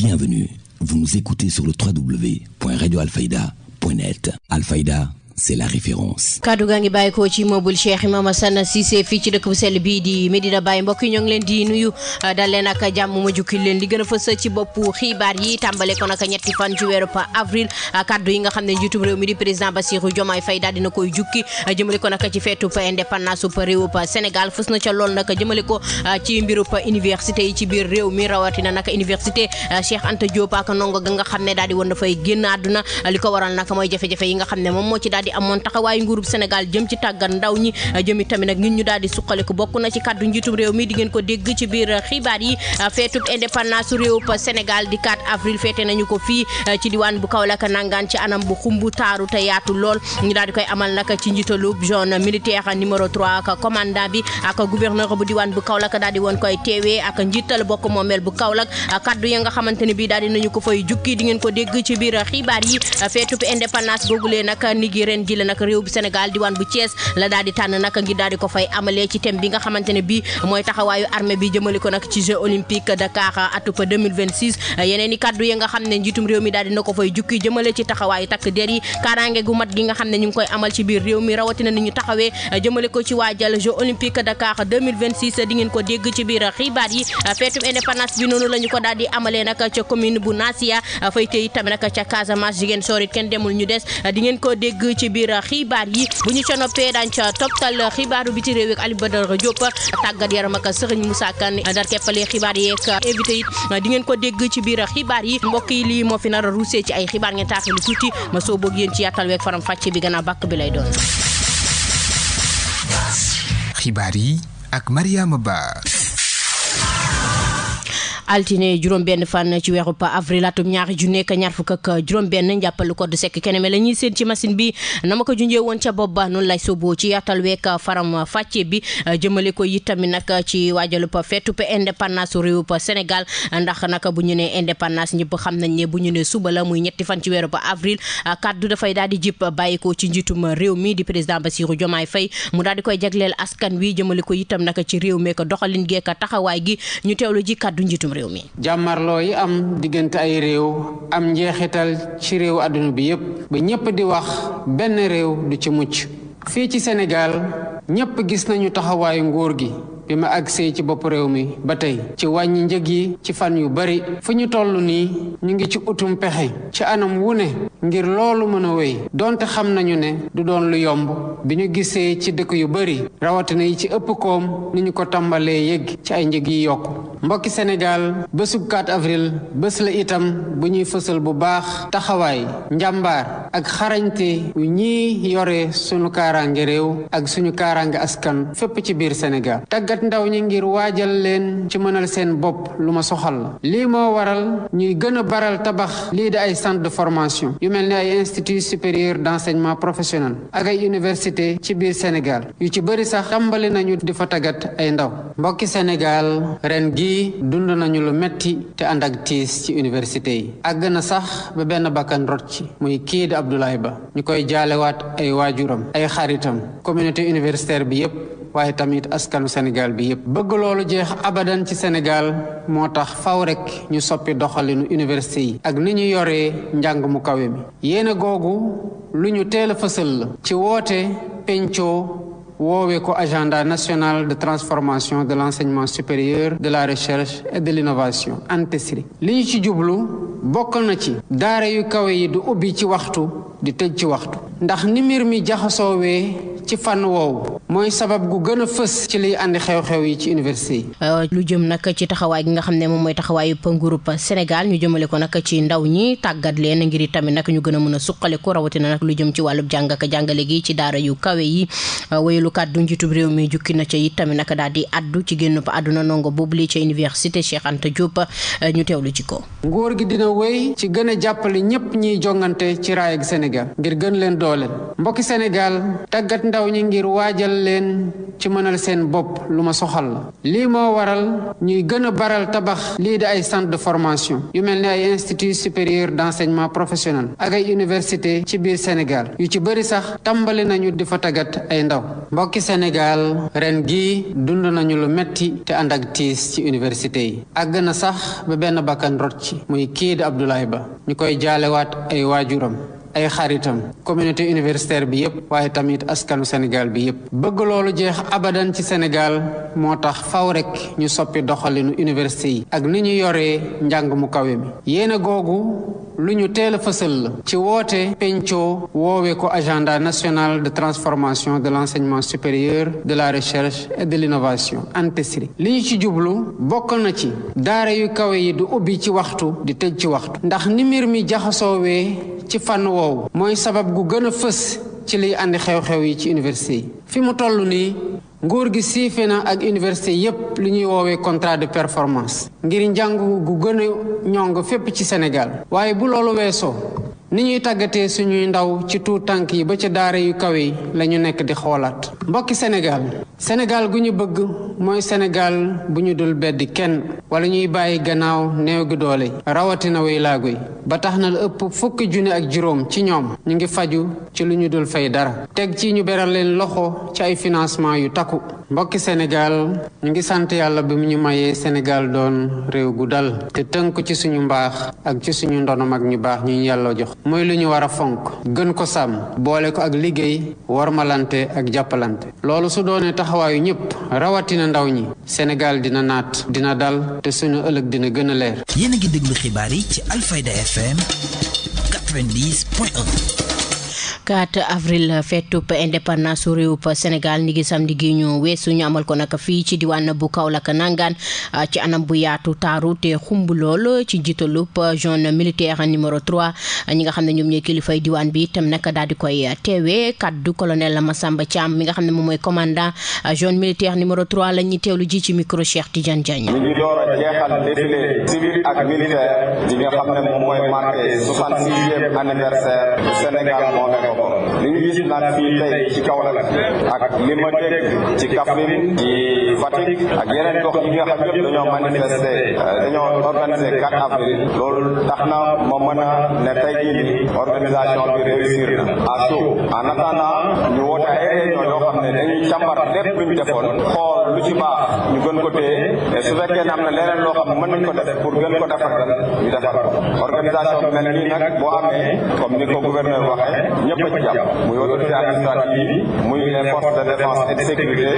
Bienvenue, vous nous écoutez sur le www.radioalfayda.net. Alfayda, c'est la référence. kaddu gaa ngi bàyyi ko ci mobile Cheikh Imam Sana Cissé fii ci dëkk bu sell bii di Medina Baye mbokk yi ñoo ngi leen di nuyu dal leen ak jàmm ma jukki leen li gën a fës ci boppu xibaar yi tàmbale ko nag ñetti fan ci weeru avril kaddu yi nga xam ne njiitum réew mi di président Bassirou Diomaye Faye daal dina koy jukki jëmale ko nag ci feetu indépendance réew Sénégal fës na ca lool nag jëmale ko ci mbiru université yi ci biir réew mi rawatina nag université Cheikh Anta Diop ak ndongo ga nga xam ne daal di woon dafay génn àdduna li ko waral nag mooy jafe-jafe yi nga xam ne moom moo ci daal di amoon taxawaayu nguurub Sénégal jëm ci tàggat ndaw ñi jëmi tamit nag ñun ñu daal di suqaliku bokk na ci kaddu njiitum réew mi di ngeen ko dégg ci biir xibaar yi feetub indépendance réew Sénégal di 4 avril feete nañu ko fii ci diwaan bu Kaolack nangaan ci anam bu xumbu taaru te yaatu lool ñu daal di koy amal nag ci njiitalu zone militaire numéro 3 ak commandant bi ak gouverneur bu diwaan bu Kaolack daal di woon koy teewee ak njiital bokk moomeel bu Kaolack kaddu ya nga xamante ne bii daal di nañu ko fay jukki di ngeen ko dégg ci biir xibaar yi feetub indépendance googulee nag ni gi ren ji la nag réew bu Sénégal diwaan bu Thiès la daal di tànn nag ngir daal di ko fay amalee ci thème bi nga xamante ne bii mooy taxawaayu armée bi jëmale ko nag ci Jeux olympiques Dakar atub 2026 yeneen i kaddu yi nga xam ne njiitum réew mi daal dina ko fay jukki jëmale ci taxawaayu takk der yi kaaraange gu mat gi nga xam ne ñu ngi koy amal ci biir réew mi rawatina ni ñu taxawee jëmale ko ci waajal Jeux olympiques Dakar 2026 di ngeen ko dégg ci biir xibaar yi feetum indépendance bi noonu la ñu ko daal di amalee nag ca commune bu Nassia fay tey tamit nag ca Casamance jigéen sorit kenn demul ñu des di ngeen ko dégg ci biir xibaar yi bu ñu ca noppee daañu ca toptal xibaaru biti réew ak Aliou Badara Diop tàggat yaram ak Serigne Moussa Kane dar keppale xibaar yi ak invité yi di ngeen ko dégg ci biir xibaar yi mbokk yi lii moo fi nar a ruusee ci ay xibaar ngeen taaxee lu tuuti ma soo boog yéen ci yaatal week faram fàcce bi gannaaw bàkk bi lay doon. xibaar yi ak Mariama Ba. altine juróom benn fan ci weeru avril atum ñaari junni ak ñaar fukk ak juróom benn njàppalu ko du sekk keneme la ñuy seen ci machine bi na ma ko junjee woon ca bopp ba noonu lay soboo ci yaatal week faram fàcce bi jëmale ko itamit nag ci waajalu feetu indépendance réew Sénégal ndax nag bu ñu nee indépendance ñëpp xam nañ ne bu ñu nee suba la muy ñetti fan ci weeru avril kaddu dafay daal di jip bàyyi ko ci njiitum réew mi di président Bassirou Diomaye Faye mu daal di koy jagleel askan wi jëmale ko itam nag ci réew mi ko doxalin geek taxawaay gi ñu teewlu ji kaddu njiitum réew mi. jàmmarloo yi am diggante ay réew am njeexital ci réew àdduna bi yépp ba ñépp di wax benn réew du ci mucc fii ci Sénégal ñépp gis nañu taxawaayu nguur gi bi ma agsee ci bopp réew mi ba tey ci wàññi njëg yi ci fan yu bari fu ñu toll nii ñu ngi ci utum pexe ci anam wu ne ngir loolu mën a wéy donte xam nañu ne du doon lu yomb bi ñu gisee ci dëkk yu bari rawatina yi ci ëpp koom ni ñu ko tàmbalee yëg ci ay njëg yi yokku mbokki Sénégal bésub 4 avril bés la itam bu ñuy fësal bu baax taxawaay njàmbaar ak xarañte yu ñii yore sunu kaaraange réew ak suñu kaaraange askan fépp ci biir Sénégal tàggat ndaw ñi ngir waajal leen ci mënal seen bopp lu ma soxal la lii moo waral ñuy gën a baral tabax lii di ay centre de formation yu mel ni ay institut supérieur d'enseignement professionnel ak ay université ci biir Sénégal yu ci bëri sax tàmbali nañu di fa tàggat ay ndaw mbokki Sénégal ren gi dund nañu lu metti te ànd ak tiis ci université yi àgg na sax ba benn bakkan rot ci muy kii di Abdoulaye Ba ñu koy jaalewaat ay waajuram ay xaritam communauté universitaire bi yépp waaye tamit askanu Sénégal bi yépp bëgg loolu jeex abadan ci Sénégal moo tax faw rek ñu soppi doxalinu université yi ak ni ñu yoree njàng mu kawe mi yéena googu lu ñu teel a fësal la ci woote pencoo woowee ko agenda national de transformation de l'enseignement supérieur de la recherche et de l'innovation ANTESRI li ñu ci jublu bokk na ci daara yu kawe yi du ubbi ci waxtu di tëj ci waxtu ndax ni mbir mi jaxasoowee ci fànn woowu mooy sabab gu gën a fës ci liy andi xew-xew yi ci université yi. lu jëm nag ci taxawaay gi nga xam ne moom mooy taxawaayu groupe Sénégal ñu jëmale ko nag ci ndaw ñi tàggat leen ngir tamit nag ñu gën a mën a suqale ko rawatina nag lu jëm ci wàllub jàng ak jàngale gi ci daara yu kawe yi wéyalu kàddu njiitub réew mi jukki na ca it tamit nag daal di addu ci génn pa àdduna ndongo boobu li ca université Cheikh Anta Diop ñu teewlu ci ko. nguur gi dina wéy ci gën a jàppale ñépp ñiy jongante ci raay ak Sénégal ngir gën leen dooleel mbokki Sénégal tàggat ndaw ñi ngir waajal leen ci mënal seen bopp lu ma soxal la lii moo waral ñuy gën a baral tabax lii di ay centre de formation yu mel ni ay institut supérieur d'enseignement professionnel ak ay université ci biir Sénégal yu ci bëri sax tàmbali nañu di fa tàggat ay ndaw mbokki Sénégal ren gii dund nañu lu metti te ànd ak tiis ci université yi àgg na sax ba benn bakkan rot ci muy kii di Abdoulaye Ba ñu koy jaalewaat ay waajuram ay xaritam communauté universitaire bi yépp waaye tamit askanu Sénégal bi yépp bëgg loolu jeex abadan ci Sénégal moo tax faw rek ñu soppi doxalinu université yi ak ni ñu yoree njàng mu kawe mi yéena googu lu ñu teel a fësal la ci woote pencoo woowee ko agenda national de transformation de l'enseignement supérieur de la recherche et de l'innovation ANTESRI li ñu ci jublu bokk na ci daara yu kawe yi du ubbi ci waxtu di tëj ci waxtu ndax ni mbir mi jaxasoowee ci fànn woowu mooy sabab gu gën a fës ci liy andi xew-xew yi ci université yi fi mu toll nii nguur gi siife na ak université yépp li ñuy woowee contrat de performance ngir njàng gu gën a ñong fépp ci Sénégal waaye bu loolu weesoo ni ñuy tàggatee suñuy ndaw ci tuut tànk yi ba ca daara yu kawe yi la ñu nekk di xoolaat mbokki Sénégal gu ñu bëgg mooy Sénégal bu ñu dul beddi kenn wala ñuy bàyyi gannaaw néew gi doole rawatina way laago yi ba tax na la ëpp fukki junni ak juróom ci ñoom ñu ngi faju ci lu ñu dul fay dara teg ci ñu beral leen loxo ci ay financement yu takku mbokki Sénégal ñu ngi sant yàlla bi mu ñu mayee Sénégal doon réew gu dal te tënk ci suñu mbaax ak ci suñu ndono mag ñu baax ñu yàlla jox mooy lu ñu war a fonk gën ko sàmm boole ko ak liggéey warmalante ak jàppalante loolu su doonee taxawaayu ñëpp rawatina ndaw ñi Sénégal dina naat dina dal te suñu ëllëg dina gën a leer. yéen a ngi déglu xibaar yi ci Alfayda FM 90.1. 4 avril feetub indépendance su réewub Sénégal ni ngi samedi gi ñu weesu ñu amal ko nag fii ci diwaan bu Kaolack nangaan ci anam bu yaatu taaru te xumb lool ci jiitalub zone militaire numéro 3 ñi nga xam ne ñoom ñooy kilifay diwaan bi itam nag daal di koy teewee kaddu colonel Massamba Thiam mi nga xam ne moom mooy commandant zone militaire numéro 3 la ñuy teewlu ji ci micro Cheikh Tidiane Diagne. ñu ngi door a jeexal défilé civil ak militaire bi nga xam ne moom mooy marqué 66e anniversaire du Sénégal moo nekk ko li ñu gis nag fii tey ci Kaolack ak li ma dégg ci Kaffrine ci Fatick ak yeneen gox yi nga xam yëpp dañoo manifester dañoo organiser 4 avril loolu tax na ma mën a ne tey jii nii organisation bi réussir na à chaud en attendant ñu woote ay réunion yoo xam ne dañuy càmbar lépp lu ñu defoon xool lu ci baax ñu gën ko téye et su fekkee ne am na leneen loo xam ne mën nañ ko def pour gën ko defar ñu defar ko organisation bi mel nii nag boo amee comme ni ko gouverneur waxee ñëpp a ci jàpp muy autorité administrative muy les forces de défense et de sécurité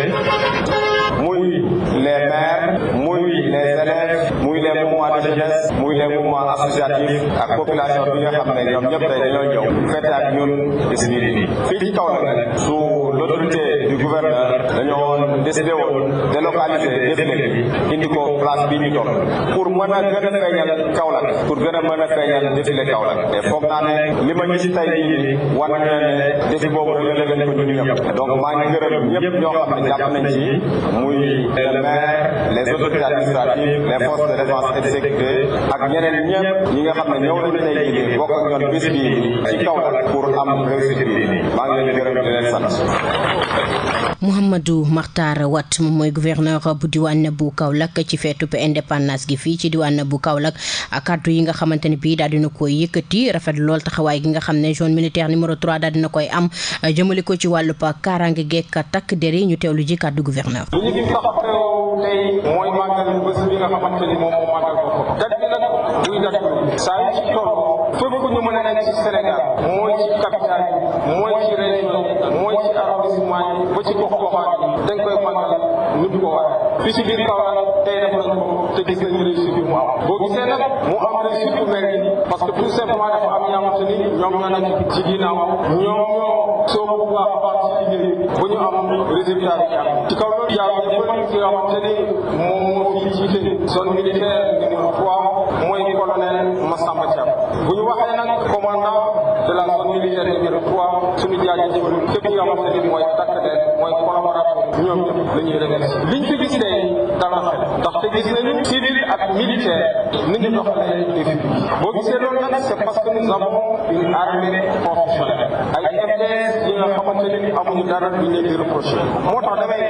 muy les maires muy les élèves muy les mouvements de jeunesse muy les mouvements associatifs ak population bi nga xam ne ñoom ñëpp tey dañoo ñëw fête ak ñun bis bii fii ci Kaolack sous l'autorité du gouverneur dañoo décidé woon délocaliser défilé bi indi ko place bii ñu toll pour mën a gën a feeñal Kaolack pour gën a mën a feeñal défilé Kaolack te foog naa ne li ma gis tey jii war na ne défi boobu relevé nañ ko ñun ñëpp donc maa ngi gërëm ñëpp ñoo xam ne jàpp nañ ci muy le maire les autorités administratives les forces de défense et de sécurité ak ñeneen ñëpp ñi nga xam ne ñëw nañ tey jii bokk ak ñoom bis bii ci Kaolack pour am réussite bi maa ngi leen di gërëm di leen sant. Mouhamadou Makhtar Wat moom mooy gouverneur bu diwaan bu Kaolack ci feetub indépendance gi fii ci diwaan bu Kaolack kaddu yi nga xamante ne bii daal dina koy yëkkati rafet lool taxawaay gi nga xam ne zone militaire numéro 3 daal dina koy am jëmale ko ci wàllu kaaraange geek takk der yi ñu teewlu ji kaddu gouverneur. li ñu fi tax a teew tey mooy màggal bés bi nga xamante ni moom moo màggal ko dat bi nag duy dat saa yu ci toll fépp ñu mën a nekk ci Sénégal mooy ci capitale mooy ci région mooy ci arrondissement yi ba ci gox-goxaat yi dañ koy màggal nit ko war fi ci biir Kaolack tey def nañ ko te gis nañu réussite bi mu am boo gisee nag mu am réussite bu mel ni parce que tout simplement dafa am ñaamante ni ñoom ñoo nekk ci ginnaaw ñoom ñoo soo bu baax a baax ci liggéey bu ñu am résultat bi am ci kaw loolu yàlla defal ki nga xamante ni moom moo fi jiite zone militaire numéro 3 mooy colonel Massamba Thiam bu ñu waxee nag commandant de la zone militaire numéro 3 suñu jaajëfal képp nga xamante ni mooy takk der mooy collaborateur ñoom ñëpp la ñuy remercier liñ fi gis tey dalancé ndaxte gis nañu civil ak militaire ni ñu doxalee défi boo gisee loolu nag c'est parce que nous avons une armée professionnelle ay FDS yi nga xamante ni amuñu dara du ñu di reproché moo tax damay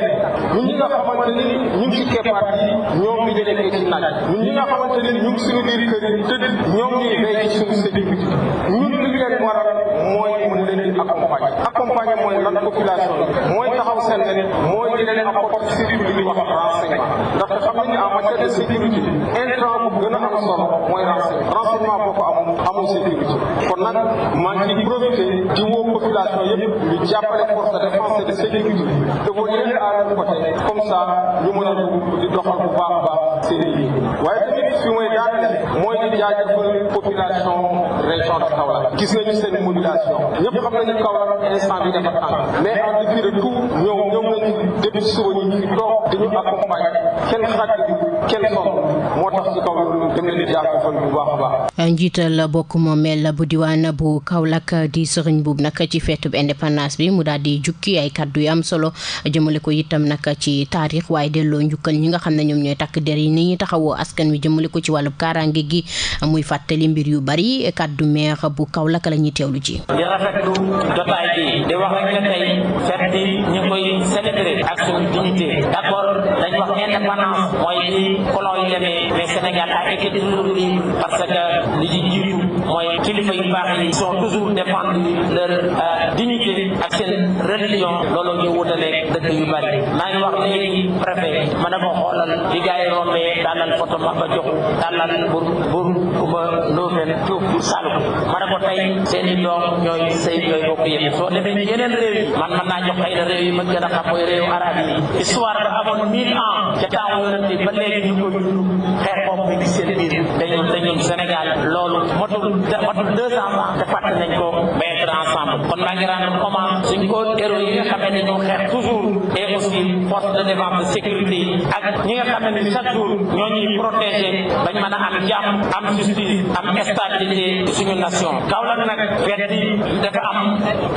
ñun ñi nga xamante ni ñu ngi ci keppaat yi ñoom bi ñu nekkee ci naaj ñun ñi nga xamante ni ñu ngi suñu biir kër yi tëdd ñoom ñuy veille ci suñu sécurité ñun li leen waral mooy mën leen di accompagner mooy lan population bi mooy taxaw seen nen mooy di leen apporter surtout li ñuy wax renseignement ndaxte xam nañu en matière de sécurité intrant bu gën a am solo mooy renseignement boo ko amul sécurité kon nag maa ngi ciy profité di woo population yëpp ñu jàppale force de défense et de sécurité te boo ñëwee à leur côté comme ça ñu mën a di doxal bu baax a baax seen liggéey waaye tamit fi mooy daanaka mooy di jaajëfal population région de Kaolack gis nañu seen mobilisation ñëpp xam nañu Kaolack instant bi dafa tàng mais en dépit de tout ñëw nañu depuis suba ñu fi toog di ñu accompagner kenn xaajul kenn sonn moo tax ci kaw dem leen di jaajëfal bu baax a baax. njiital bokk moomeel bu diwaan bu Kaolack di Serigne Boub nag ci feetu indépendance bi mu daal di jukki ay kaddu yu am solo jëmale ko itam nag ci taarix waaye delloo njukkal ñi nga xam ne ñoom ñooy takk der yi ni ñuy taxawoo askan wi jëmale ko ci wàllub kaaraange gi muy fàttali mbir yu bari kaddu maire bu Kaolack la ñuy teewlu ci. di rafetlu jotaay bi di wax rek ne tey fête bi ñu ngi koy célébrer ak suñu dignité d'accord dañ wax indépendance mooy li colon yi demee mais Sénégal a été toujours libre parce que li ci jiitu mooy kilifa yu baax yi sont toujours défendu leur dignité ak seen religion loolu ñu wutaleeg dëkk yu bari maa ngi wax léegi préfet ma ne ko xoolal di gars yi rombee daanal photo Maba Diakhou daanal pour Kumba Ndofène Diouf pour Saloum ma ne ko tey seen i doom ñooy sëy ñooy bokk yëpp soo demee ci yeneen réew yi man mën naa jox xëy na réew yi ma gën a xam mooy réew arabe yi histoire ba amoon 1000 ans ca temps yonent bi ba léegi ñu koy dund xeex boobu mi ngi seen biir dañu Sénégal loolu matul 200 ans te fàtte nañ ko ba être ensemble kon maa ngi rendre hommage suñ ko héros yi nga xamee ne ñoo xeex toujours et aussi force de défense de sécurité ak ñi nga xamee ne chaque jour ñoo ñuy protéger bañ mën a am jàmm am justice am stabilité suñu nation Kaolack nag fête bi dafa am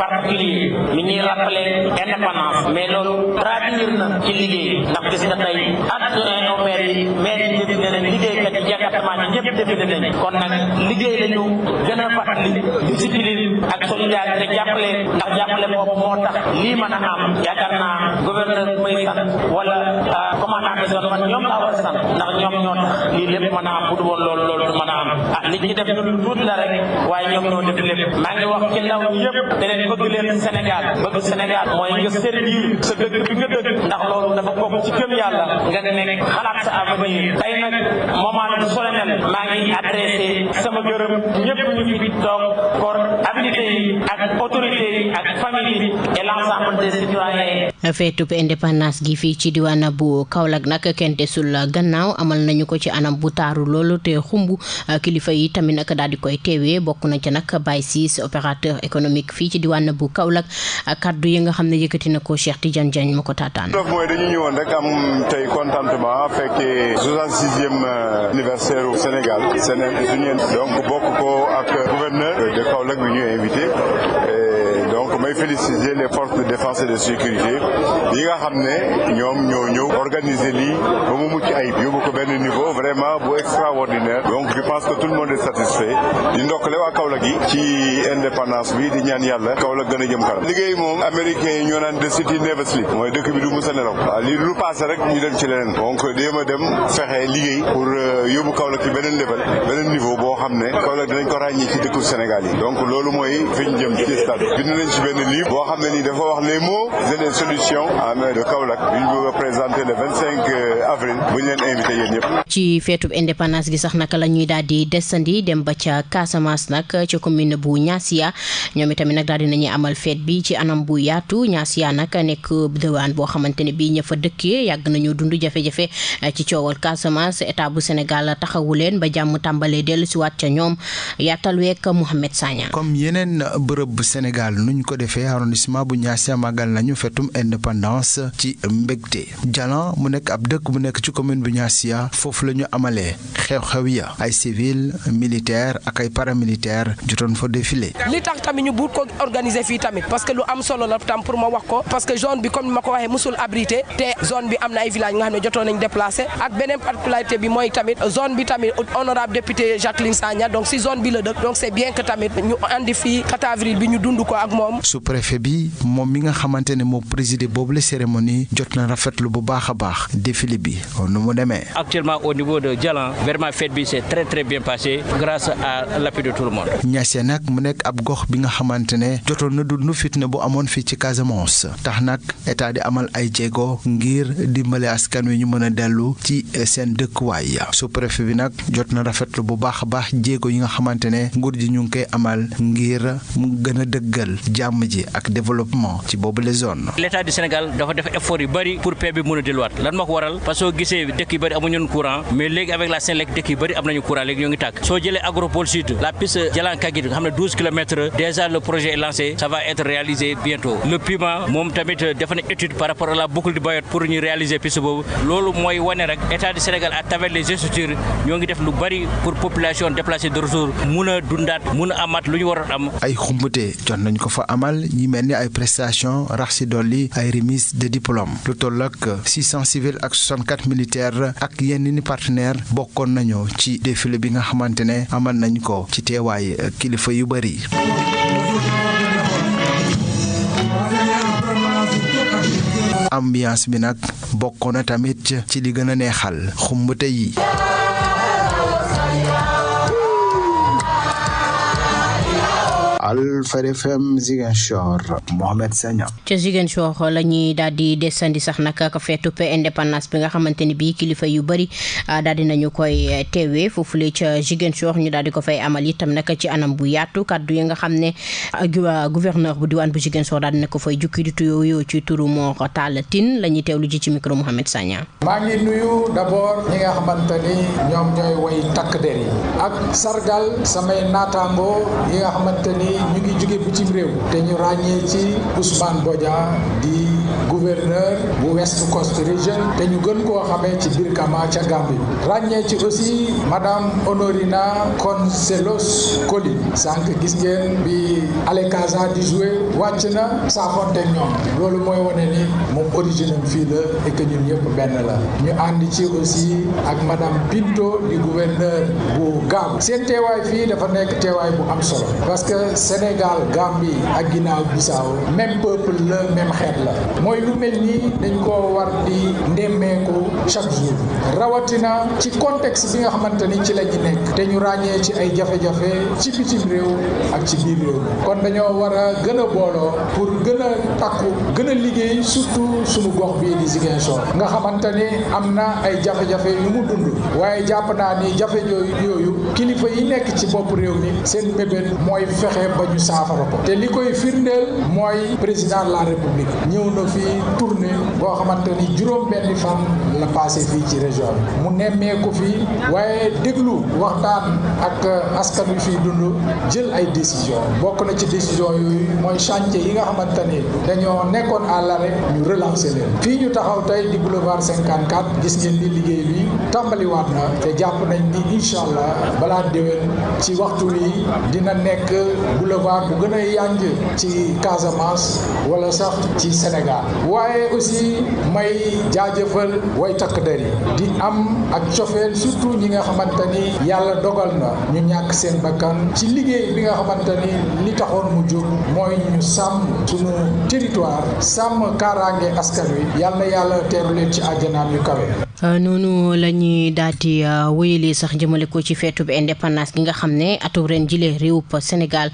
particulier mi ñuy rappeler indépendance mais loolu traduire na ci liggéey ndax gis nga tey adjoint au maire yi décidé nañ liggéeykat yi jàkkaarloo yi ñëpp décidé nañ kon nag liggéey lañu gën a fàttali discipline ak solidarité jàppale ndax jàppale boobu moo tax lii mën a am yaakaar naa gouverneur may sant wala commandant de zone man ñoom laa war a sant ndax ñoom ñoo tax lii lépp mën a am bu dul woon loolu du mën a am li ci def ñun tuuti la rek waaye ñoom ñoo def lépp maa ngi wax ci ndaw ñi yëpp te leen bëgg leen Sénégal bëgg Sénégal mooy nga servir sa dëkk bi nga dëkk ndax loolu dafa bokk ci gëm yàlla nga nekk xalaat sa avenir tey nag moment bu solennel maa ngi adressé sama gërëm ñëpp ñu fi toog corps habilité yi ak autorité yi ak famille yi et l'ensemble des citoyens. feetub indépendance gi fii ci diwaan bu Kaolack nag kenn desul gannaaw amal nañu ko ci anam bu taaru loolu te xumb kilifa yi tamit nag daal di koy teewee bokk na ca nag Baye Ciss opérateur économique fii ci diwaan bu Kaolack kaddu yi nga xam ne yëkkati na ko Cheikh Tidiane Diagne ma ko taataan. mooy dañu ñëwoon rek am tey contentement fekkee 66e anniversaire au Sénégal donc bokk ko ak gouverneur de Kaolack bi ñu invité donc may féliciter les forces de défense et de sécurité yi nga xam ne ñoom ñoo ñëw organiser lii ba mu mucc ayib yóbbu ko benn niveau vraiment bu extraordinaire donc je pense que tout le monde est satisfait di ndokkale waa Kaolack yi ci indépendance bi di ñaan yàlla Kaolack gën a jëm kanam liggéey moom américain yi ñoo naan the city never sleep mooy dëkk bi du musa nelaw waaw lii lu passé rek ñu dem ci leneen donc déema dem fexe liggéey pour yóbbu Kaolack ci beneen level beneen niveau boo xam ne Kaolack dinañ ko ràññee ci dëkku Sénégal yi donc loolu mooy fi ñu jëm ci stade bind nañ ci benn livre boo xam ne nii dafa wax les mots et les solutions de Kaolack bi ñu bëgg a présenter le 25 avril bu ñu leen invité yéen ñëpp. ci feetub indépendance gi sax naka la ñuy daal di desandi dem ba ca Casamance nag ci commune bu Niassia ñoom itamit nag daal di nañuy amal feet bi ci anam bu yaatu Niassia nag nekk diwaan boo xamante ne bii ña fa dëkkee yàgg nañoo dund jafe-jafe ci coowal Casamance état bu Sénégal taxawu leen ba jàmm tàmbalee dellu si waat ca ñoom yaatal week Mohamed Sagna. comme yeneen bërëb bu Sénégal nuñ ko defee arrondissement bu Niassia màggal nañu fetum indépendance ci mbégte Jalan mu nekk ab dëkk bu nekk ci commune bu Niassia foofu la ñu amalee xew-xew ya ay civil militaire ak ay paramilitaire jotoon fa défilé. li tax tamit ñu buut ko organiser fii tamit parce que lu am solo la tam pour ma wax ko parce que zone bi comme ni ma ko waxee musul abrité te zone bi am na ay village nga xam ne jotoon nañ déplacé ak beneen particularité bi mooy tamit zone bi tamit honorable député Jacqueline Sagna donc si zone bi la dëkk donc c'est bien que tamit ñu andi fii 4 avril bi ñu dund ko ak moom. sous-préfet bi moom mi nga xamante ne moo présidé boobu la cérémonie jot na rafetlu bu baax a baax défilé bi nu mu demee. Actuellement au niveau de Jalan vraiment fête bi c'est très très bien passé grâce à l'appui de tout le monde. Niassia nag mu nekk ab gox bi nga xamante ne jotoon na dund fitna bu amoon fii ci Casamance tax nag état di amal ay jéego ngir dimbale askan wi ñu mën a dellu ci seen dëkkuwaay sous-préfet bi nag jot na rafetlu bu baax a baax jéego yi nga xamante ne nguur ji ñu ngi koy amal ngir mu gën a dëggal jàmm ji ak développement ci boobu les zones. L'état du Sénégal dafa def effort yu bari pour paix bi mën a delluwaat lan moo ko waral parce que soo gisee dëkk yu bari amuñu courant mais léegi avec la Senelec dëkk yu bari am nañu courant léegi ñoo ngi tàkk soo jëlee agropole sud la piste Jalan Kagit nga xam ne 12 kilomètres déjà le projet est lancé ça va être réalisé bientôt le piment moom tamit dafa na étude par rapport à la boucle du Bayot pour ñu réaliser piste boobu loolu mooy wane rek état du Sénégal à travers les structures ñoo ngi def lu bari pour population déplacée de ressources mun a dundaat mun a amaat lu ñu war a am. ay xumbute jot nañ ko fa amal ñi mel ni ay prestations rax si dolli ay remise de diplôme lu toll ak 600 civils ak 64 militaires ak yenn ni partenaires bokkoon nañu ci défilé bi nga xamante ne amal nañ ko ci teewaay kilifa yu bari. ambiance bi nag bokkoon na tamit ci li gën a neexal xumbute yi. Alfayda FM Ziguinchor Mohamed Sagna. ca Ziguinchor la ñuy daal di desandi sax nag ak feetu indépendance bi nga xamante ni bii kilifa yu bëri daal di nañu koy teewee foofule ca Ziguinchor ñu daal di ko fay amal itam nag ci anam bu yaatu kaddu yi nga xam ne gouverneur bu diwaan bu Ziguinchor daal di na ko fay jukki di tuyoo ci turu Mor Talla Tine la ñuy teewlu ji ci micro Mohamed Sagna. maa ngi nuyu d'abord ñi nga xamante ni ñoom ñooy way takk der yi ak sargal samay naataango yi nga xamante ni ñu ngi jóge bitim réew te ñu ràññee ci Ousmane Bodian di gouverneur bu West Coast Region te ñu gën koo xamee ci Brikama ca Gambie ràññee ci aussi madame Honorina Concelos Koli sànq gis ngeen bi Alekaza di jouer wàcc na saafonte ñoom loolu mooy wane ni moom origine am fii la et que ñun ñëpp benn la ñu ànd ci aussi ak madame Pinto di gouverneur bu Gambie seen teewaay fii dafa nekk teewaay bu am solo parce que Sénégal Gambie ak Guinée Bissau même peuple la même xeet la mooy lu mel nii dañ koo war di ndemmeeku chaque jour rawatina ci contexte bi nga xamante ni ci la ñu nekk te ñu ràññee ci ay jafe-jafe ci bitim réew ak ci biir réew kon dañoo war a gën a booloo pour gën a takku gën a liggéey surtout suñu gox bii di Ziguinchor nga xamante ni am na ay jafe-jafe yu mu dund waaye jàpp naa ni jafe yooyu kilifa yi nekk ci bopp réew mi seen mébét mooy fexe ba ñu saafara ko te li koy firndeel mooy président de la république ñëw na fi tournée boo xamante ni juróom-benni fan la passé fii ci région bi mu nemmeeku fi waaye déglu waxtaan ak askan wi fii dund jël ay décision bokk na ci décision yooyu mooy chantier yi nga xamante ni dañoo nekkoon à l'arrêt ñu relancer leen fii ñu taxaw tey di boulevard 54 gis ngeen ni liggéey bi tàmbaliwaat na te jàpp nañ ni incha allah balaa déwén ci waxtu wi dina nekk boulevard bu gën a yànj ci Casamance wala sax ci Sénégal waaye aussi may jaajëfal way takk der yi di am ak cofeel surtout ñi nga xamante ni yàlla dogal na ñu ñàkk seen bakkan ci liggéey bi nga xamante ni li taxoon mu jóg mooy ñu sàmm suñu territoire sàmm kaaraange askan wi yal na yàlla teeru leen ci àjjanaam yu kawe. noonu la ñuy daal di wéyalee sax jëmale ko ci feetu bi indépendance gi nga xam ne atum ren jile réewub Sénégal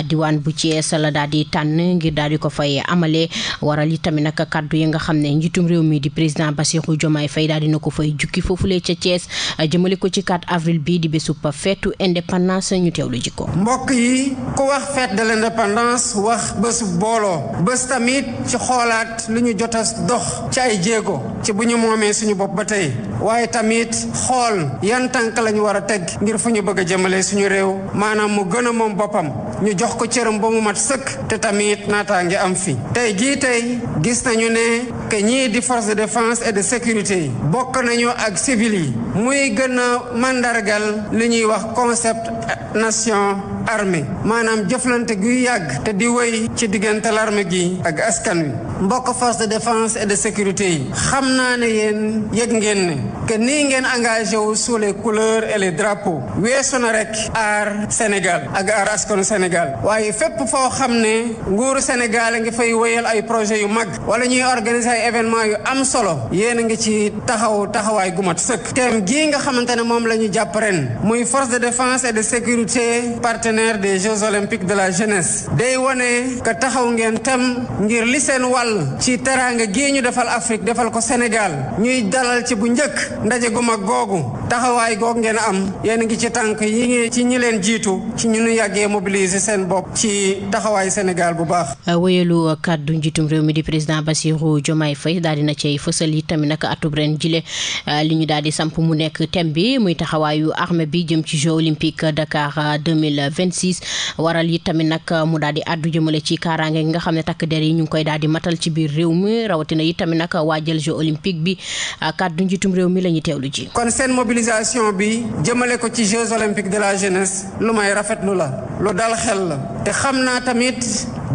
diwaan bu Thiès la daal di tànn ngir daal di ko fay amale waral itamit nag kaddu yi nga xam ne njiitum réew mi di président Bassirou Diomaye Faye daal dina ko fay jukki foofulee ca Thiès jëmale ko ci 4 avril bi di bésub feetu indépendance ñu teewlu ji ko. mbokk yi ku wax fête de l'indépendance wax bés booloo bés tamit ci xoolaat lu ñu jot a dox ci ay jéego ci bu ñu moomee suñu bopp ba tey waaye tamit xool yan tànk la ñu war a teg ngir fu ñu bëgg a jëmale suñu réew maanaam mu gën a moom boppam ñu jox ko cëram ba mu mat sëkk te tamit naataange am fi tey gis nañu ne que ñii di force de défense et de sécurité yi bokk nañu ak civil yi muy gën a mandargal li ñuy wax concept nation armée maanaam jëflante guy yàgg te di wéy ci diggante l'armée gi ak askan wi mbokk force de défense et de sécurité yi xam naa ne yéen yëg ngeen ne que nii ngeen engagé wu sous les couleurs et les drapeaux weesu na rek aar Sénégal ak aar askanu Sénégal waaye fépp foo xam ne nguuru Sénégal a ngi fay wéyal ay projet yu mag wala ñuy organiser ay événement yu am solo yéen a ngi ci taxawaay gu mat sëkk thème gii nga xamante ne moom la ñu jàpp ren muy force de défense et de sécurité partenaire des Jeux olympiques de la jeunesse day wone que taxaw ngeen tem ngir li seen wàll ci teraanga gii ñu defal Afrique defal ko Sénégal ñuy dalal ci bu njëkk ndaje gu mag googu taxawaay goog ngeen am yéen a ngi ci tànk yi ngi ci ñi leen jiitu ci ñu nu yàggee mobiliser seen bopp ci taxawaay Sénégal bu baax. wéyalu kàddu njiitum réew mi di président Bassirou Diomaye Faye daal dina cay fësal yi tamit nag atub ren jile li ñu daal di samp mu nekk thème bi muy taxawaayu armée bi jëm ci Jeux olympiques Dakar 2026 waral yi tamit nag mu daal di addu jëmale ci kaaraange gi nga xam ne takk der yi ñu ngi koy daal di matal ci biir réew mi rawatina yi tamit nag waajal Jeux olympiques bi kàddu njiitum réew mi la ñuy teewlu ji. kon seen mobilisation bi jëmale ko ci Jeux olympiques de la jeunesse lu may rafetlu la lu dal xel la te xam naa tamit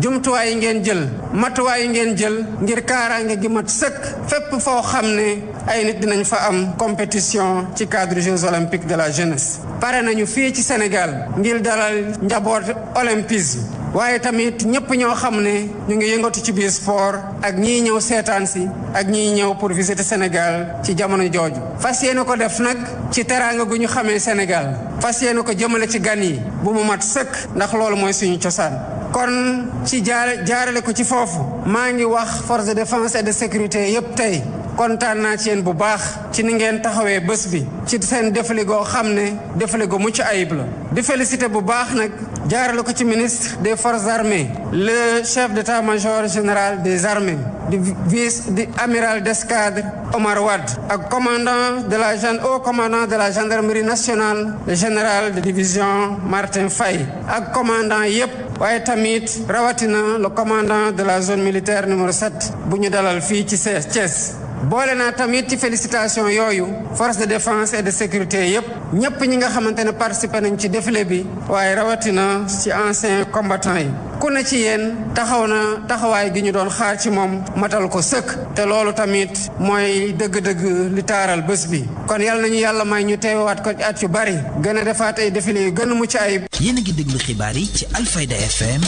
jumtuwaay yi ngeen jël matuwaay yi ngeen jël ngir kaaraange gi mat sëkk fépp foo xam ne ay nit dinañ fa am compétition ci cadre Jeux olympiques de la jeunesse pare nañu fii ci Sénégal ngir dalal njaboot olympisme waaye tamit ñëpp ñoo xam ne ñu ngi yëngatu ci biir sport ak ñii ñëw seetaan si ak ñii ñëw pour visiter Sénégal ci jamono jooju fas yéene ko def nag ci teraanga gu ñu xamee Sénégal fas yéene ko jëmale ci gan yi bu mu mat sëkk ndax loolu mooy suñu cosaan kon ci jaarale ko ci foofu maa ngi wax force de défense et de sécurité yépp tey kontaan naa ci yéen bu baax ci ni ngeen taxawee bés bi ci seen défilé goo xam ne défilé gu mucc ayib la di félicité bu baax nag jaarale ko ci ministre des forces armées le chef d'état-major général des armées di amiral d'escadre Omar Wade ak haut commandant de la gendarmerie nationale le général de division Martin Faye ak commandant yépp waaye tamit rawatina le commandant de la zone militaire numéro 7 bu ñu dalal fii ci Thiès boole naa tamit ci félicitation yooyu force de défense et de sécurité yépp ñépp ñi nga xamante ne participé nañ ci défilé bi waaye rawatina ci anciens combattants yi ku ne ci yéen taxaw na taxawaay gi ñu doon xaar ci moom matal ko sëkk te loolu tamit mooy dëgg-dëgg li taaral bés bi kon yàlla nañu yàlla may ñu teewaat ko at yu bari gën a defaat ay défilé yu gën a mucc ayib. yéen a ngi déglu xibaar yi ci Alfayda FM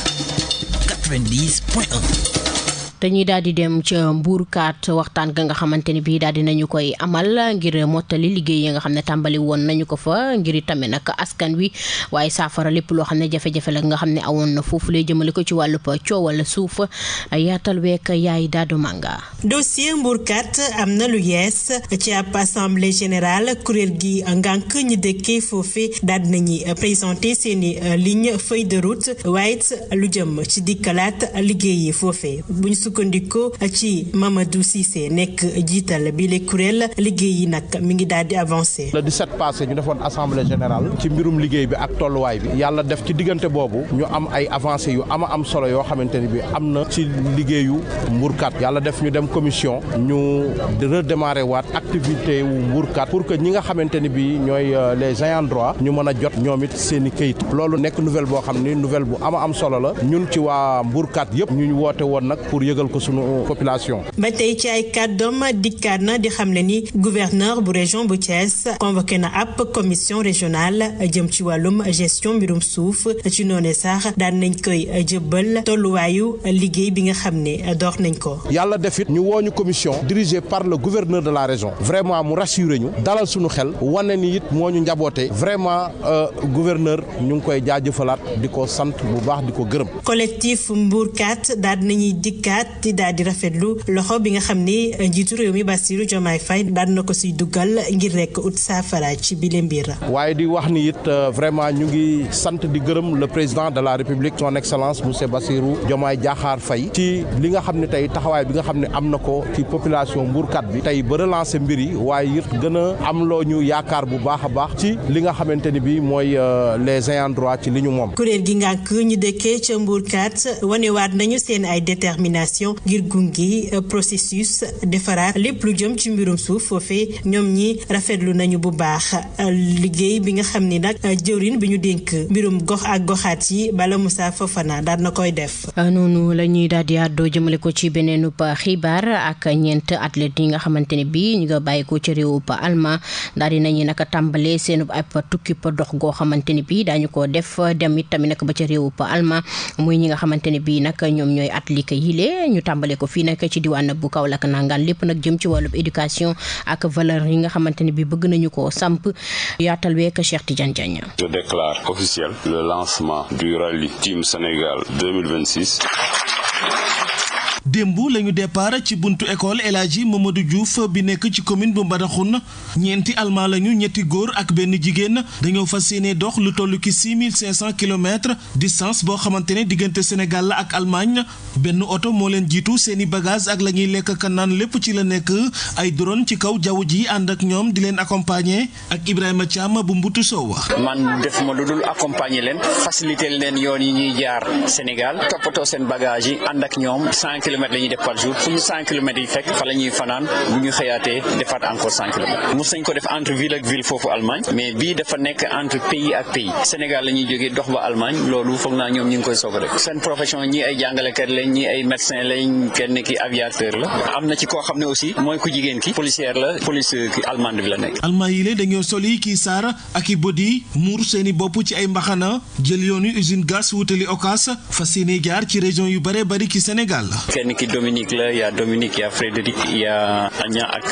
90.1. dañuy daal di dem ca Mbourkat waxtaan ga nga xamante ni bii daal di nañu koy amal ngir mottali liggéey yi nga xam ne tàmbali woon nañu ko fa ngir tamit nag askan wi waaye saafara lépp loo xam ne jafe-jafe la nga xam ne awoon na foofu lay jëmale ko ci wàllu coowal suuf yaatal week yaay daadu manga. dossier Mbourkat am na lu yees ci ab assemblée générale kuréel gi ngànk ñi dëkkee foofe daal di nañuy présenté seeni ligne feuille de route waaye lu jëm ci dikkalaat liggéey yi foofe sukkandiko ci Mamadou Cissé nekk jiital bi le kuréel liggéey yi nag mi ngi daal di avancé. le 17 passé ñu defoon assemblée générale ci mbirum liggéey bi ak tolluwaay bi yàlla def ci diggante boobu ñu am ay avancé yu am solo yoo xamante ni bi am na ci liggéeyu Mbourkat yàlla def ñu dem commission ñu redémarrer waat activité wu Mbourkat pour que ñi nga xamante ni bi ñooy les ayants droit ñu mën a jot ñoom it seen i këyit loolu nekk nouvelle boo xam ni nouvelle bu am solo la ñun ci waa Mbourkat yëpp ñu woote woon nag pour yëgal ko sunu population. ba tey ci ay kàddoom dikkaat na di xamle ni gouverneur bu région bu Thiès convoqué na ab commission régionale jëm ci wàllum gestion mbirum suuf ci noone sax daan nañ koy jëbbal tolluwaayu liggéey bi nga xam ne door nañ ko. yàlla def it ñu wooñu commission dirigée par le gouverneur de la région vraiment mu rassuré ñu dalal suñu xel wane ni it moo ñu njaboote vraiment gouverneur ñu ngi koy jaajëfalaat di ko sant bu baax di ko gërëm. collectif Mbourkat daal nañuy dikkaat di daal di rafetlu loxo bi nga xam ne njiitu réew mi Bassirou Diomaye Faye daal na ko siy duggal ngir rek ut saafara ci bile mbir. waaye di wax ni it vraiment ñu ngi sant di gërëm le président de la république son excellence monsieur Bassirou Diomaye Diakhar Faye ci li nga xam ne tey taxawaay bi nga xam ne am na ko ci population Mbourkat bi tey ba relancer mbir yi waaye it gën a am loo ñu yaakaar bu baax a baax ci li nga xamante ni bi mooy les ayants droit ci li ñu moom. kuréel gi ngànk ñu dëkkee ca Mbourkat wanewaat nañu seen ay détermination ngir gungi processus defaraat lépp lu jëm ci mbirum suuf foofee ñoom ñi rafetlu nañu bu baax liggéey bi nga xam ni nag jëwrin bi ñu dénk mbirum gox ak goxaat yi Bala Moussa Fofana daal na koy def. noonu la ñuy daal di àddoo jëmale ko ci beneen xibaar ak ñeent athlètes yi nga xamante ne bii ñu nga bàyyi ko ci réew Allemagne daal di nañu naka tàmbalee seen ab tukki pa dox goo xamante ne bii daañu ko def dem it tamit nag ba ca réew Allemagne muy ñi nga xamante ne bii nag ñoom ñooy athlètes yi lée ñu tàmbalee ko fii nag ci diwaan bu Kaolack nangaan lépp nag jëm ci wàllub éducation ak valeur yi nga xamante ne bii bëgg nañu ko samp yaatal week Cheikh Tidiane Diagne. Je déclare officiel le lancement du rallye Team Sénégal 2026. démb lañu départ ci buntu école El Hadji Mamadou Diouf bi nekk ci commune bu Mbadakhoune ñeenti almaa lañu ñetti góor ak benn jigéen dañoo fas yéene dox lu toll ki 6500 kilomètres distance boo xamante ne diggante Sénégal la ak Allemagne benn oto moo leen jiitu seeni bagage ak la ñuy lekk ka naan lépp ci la nekk ay drone ci kaw jaww ji ànd ak ñoom di leen accompagner ak Ibrahima Thiam bu Mbutu Sow. man def ma lu dul accompagner leen faciliter leen yoon yi ñuy jaar Sénégal toppatoo seen bagage yi ànd ak ñoom 100 kilomètres la ñuy def par jour fu ñu 100 kilomètres yi fekk fa la ñuy fanaan bu ñu xëyaatee defaat encore 100 kilomètres mos nañ ko def entre ville ak ville foofu Allemagne mais bii dafa nekk entre pays ak pays Sénégal la ñuy jógee dox ba Allemagne loolu foog naa ñoom ñu ngi koy soog a def seen profession ñii ay jàngalekat lañ ñii ay médecin lañ kenn ki aviateur la am na ci koo xam ne aussi mooy ku jigéen ki policière la police ki allemande bi la nekk. Allemand yi la dañoo soli kii saar ak i bodi muur seeni bopp ci ay mbaxana jël yoonu usine gaz wutali Okas fas yéene jaar ci région yu bare bari ci Sénégal. kenn ki Dominique la y a Dominique y a Frédéric y a Agna ak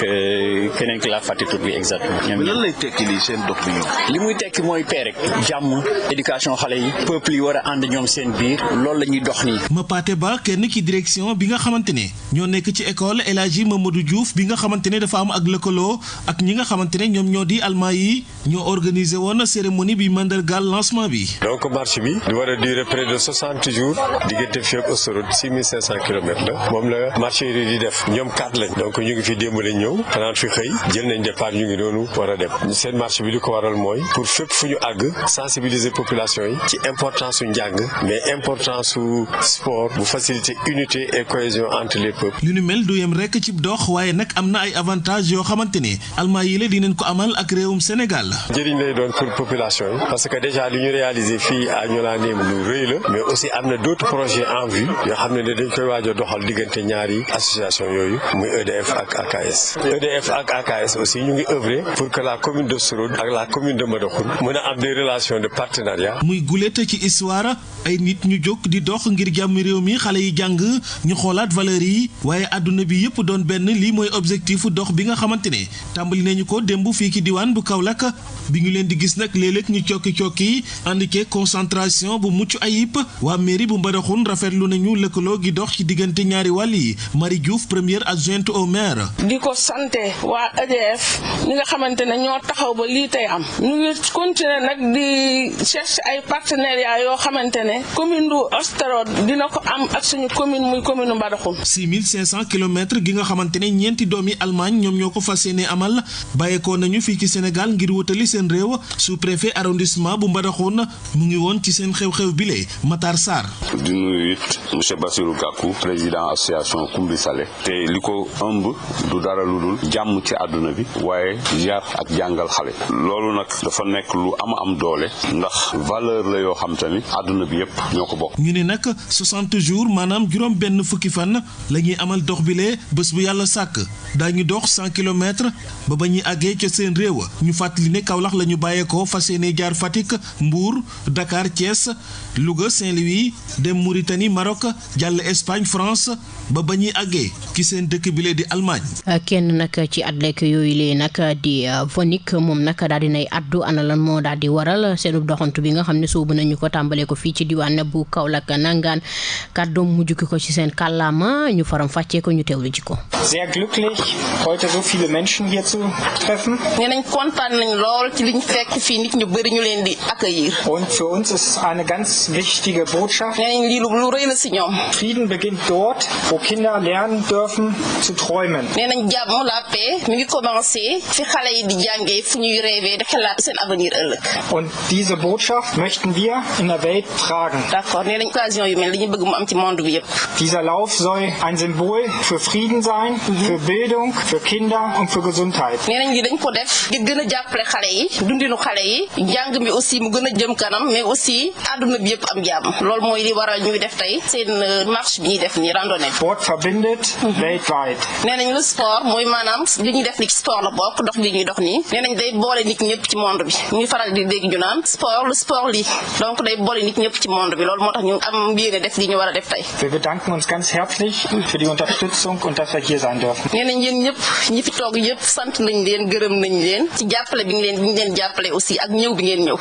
keneen ki la fàtte tur bi exactement. lan lay tekki lii seen dox bi ñoom. li muy tekki mooy paix rek jàmm éducation xale yi peuple yi war a ànd ñoom seen biir loolu la ñuy dox nii. ma paate ba kenn ki direction bi nga xamante ne ñoo nekk ci école El Hadji Mamadou Diouf bi nga xamante ne dafa am ak lëkkaloo ak ñi nga xamante ne ñoom ñoo di allemand yi ñoo organisé woon cérémonie bi mandargal lancement bi. donc marche bi di war a durer près de 60 jours diggante fii ak Oussouroute 6500 kilomètres la moom la marché yi di def ñoom 4 lañ donc ñu ngi fi démb lañ ñëw xanaan fi xëy jël nañ départ ñu ngi doonu war a dem seen marche bi li ko waral mooy pour fépp fu ñu àgg sensibiliser population yi ci importance su njàng mais importance su sport bu faciliter unité et cohésion entre les peuples. li nu mel du yem rek ci dox waaye nag am na ay avantages yoo xamante ne allemand yi la dinañ ko amal ak réewum Sénégal. njëriñ lay doon pour population yi parce que déjà li ñu réaliser fii à Niolaneem lu rëy la mais aussi am na d'autres projets en vue yoo xam ne dañ koy waaj a doxal diggante ñaari association yooyu muy EDF ak AKS. EDF ak AKS aussi ñu ngi œuvrer pour que la commune de Oussouroute ak la commune de Mbadakhoune mën a am des relations de partenariat. muy gulet ci histoire ay nit ñu jóg di dox ngir jàmm réew mi xale yi jàng ñu xoolaat valeurs yi waaye àdduna bi yëpp doon benn lii mooy objectif dox bi nga xamante ne tàmbali nañu ko démb fii ki diwaan bu Kaolack bi ñu leen di gis nag léeg-léeg ñu cokki andike concentration bu mucc ayib waa mairie bu Mbadakhoune rafetlu nañu lëkkaloo gi dox ci diggante ñaari wàll yi Marie Diouf première adjointe au maire. di ko sante waa EDF ñi nga xamante ne ñoo taxaw ba lii tey am ñu ngi continuer nag di chercher ay partenariat yoo xamante ne commune du Oussouroute dina ko am ak suñu commune muy commune Mbadakhoune. 6500 kilomètres gi nga xamante ne ñeenti doomi Allemagne ñoom ñoo ko fas yéene amal bàyyeekoo nañu fii ci Sénégal ngir wutali seen réew sous-préfet arrondissement bu Mbadakhoune mu ngi woon ci seen xew-xew bile Matar Sarr. di nuyu it monsieur Bassirou Gakou président président association Kumbi Saleh te li ko ëmb du dara lu dul jàmm ci àdduna bi waaye yar ak jàngal xale loolu nag dafa nekk lu am doole ndax valeur la yoo xam te ni àdduna bi yépp ñoo ko bokk. ñu ne nag 60 jours maanaam juróom benn fukki fan la ñuy amal dox bile bés bu yàlla sàkk daañu dox 100 kilomètres ba ñuy àggee ca seen réew ñu fàttali ne Kaolack la ñu bàyyeekoo fas yéene jaar Fatick Mbour Dakar Thiès Louga Saint-Louis dem Mauritanie Maroc jàll Espagne France ba ñuy àggee ci seen dëkk bile di Allemagne. kenn nag ci athlètes yooyu lee nag di Vonik moom nag daal di nay addu ana lan moo daal di waral seenu doxantu bi nga xam ne soobu nañu ko tàmbalee ko fii ci diwaan bu Kaolack nangaan kàddoom mu jukki ko ci seen kàllaama ñu faram fàccee ko ñu teewlu ci ko. Sehr glücklich heute so viele Menschen hier zu treffen. nee nañ kontaan nañ lool ci liñ fekk fii nit ñu bëri ñu leen di accueillir. Und für uns ist eine ganz wichtige Botschaft. nee nañ lii lu rëy la si ñoom. Frieden beginnt dort, wo Kinder lernen dürfen zu träumen. nee nañ jàmm la paix mi ngi commencé fi xale yi di jàngee fu ñuy rêver di xalaat seen avenir ëllëg. Und diese Botschaft möchten wir in der Welt tragen. D'accord nee nañ occasion yu mel li ñu bëgg mu am ci monde bi yépp. Dieser Lauf soll ein Symbol für Frieden sein, für Bildung, für Kinder und für Gesundheit. nee nañ li dañ ko def ngir gën a jàppale xale yi dundinu xale yi njàng mi aussi mu gën a jëm kanam mais aussi àdduna bi yépp am jàmm loolu mooy li waral ñuy def tey seen marche bi ñuy def nii randonnée. Sport verbindet weltweit. nee nañ le sport mooy maanaam li ñuy def ni sport la bokk dox li ñuy dox nii nee nañ day boole nit ñëpp ci monde bi ñuy faral di dégg ñu naan sport le sport lii donc day boole nit ñëpp ci monde bi loolu moo tax ñu am yéene def li ñu war a def tey. Wir bedanken uns ganz herzlich für die Unterstützung und dass wir hier sein dürfen. nee nañ yéen ñëpp ñi fi toog yëpp sant nañ leen gërëm nañ leen ci jàppale bi ñu leen jàppale aussi ak ñëw bi ngeen ñëw.